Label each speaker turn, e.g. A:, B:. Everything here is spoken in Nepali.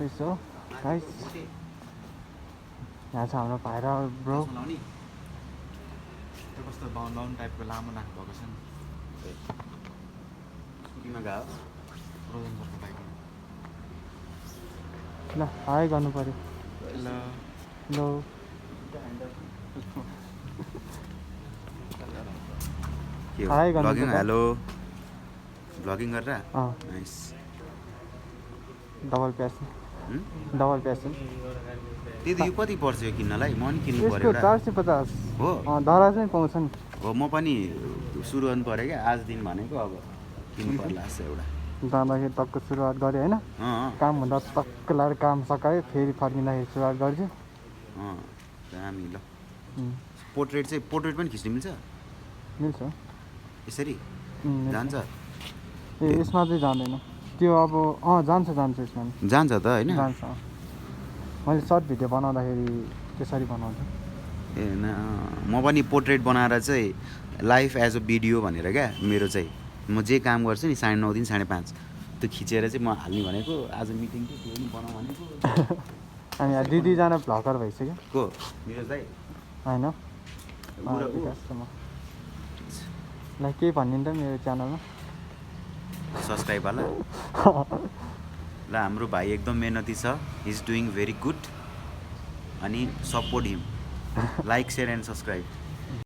A: यसो गाइस यहाँ छ हाम्रो भाइरा ब्रो
B: कस्तो बाउन्ड टाइपको लामो नाक भएको छ नि स्कुटीमा गयो रोजन सरको बाइकमा
A: ल हाई गर्नु पर्यो
B: ल
A: लो हाई गर्नु
B: ब्लगिङ
A: पर्यो
B: हेलो ब्लगिङ गरेर
A: अँ
B: nice
A: double passion double passion
B: त्यही त यो कति पर्छ यो किन्नलाई म नि किन्नु
A: यसको
B: पर्यो एउटा
A: 450
B: हो
A: दराज नै पाउँछ नि
B: हो म पनि सुरु गर्नु पर्यो क्या आज दिन भनेको अब किन्नु पर्ला जस्तो एउटा
A: जाँदाखेरि टक्क सुरुवात गरेँ होइन
B: अँ
A: काम हुँदा टक्क लाएर काम सकायो फेरि फर्किँदाखेरि सुरुवात गर्छु
B: अँ दामी ल
A: उम्,
B: पोर्ट्रेट पनि खिच्नु मिल्छ
A: मिल्छ
B: यसरी
A: मिल्छ।
B: जान्छ
A: ए यसमा चाहिँ जाँदैन त्यो अब जान्छ यसमा नि।
B: जान्छ त होइन
A: जान्छ मैले सर्ट भिडियो बनाउँदाखेरि त्यसरी बनाउँछु
B: ए न म पनि पोर्ट्रेट बनाएर चाहिँ लाइफ एज अ भिडियो भनेर क्या मेरो चाहिँ म जे काम गर्छु नि 9:30 5:30 त्यो खिचेर चाहिँ म हाल्ने भनेको आज मिटिङ थियो त्यो पनि बनाऊ भनेको
A: अनि यहाँ दिदीजना भ्लगर भइसक्यो
B: को निरज दाइ
A: होइन
B: बुढा ऊ?
A: ल केही भनिदिनु त मेरो च्यानलमा
B: सब्सक्राइब होला ल हाम्रो भाइ एकदम मेहनती छ he is doing very good अनि support him like share and subscribe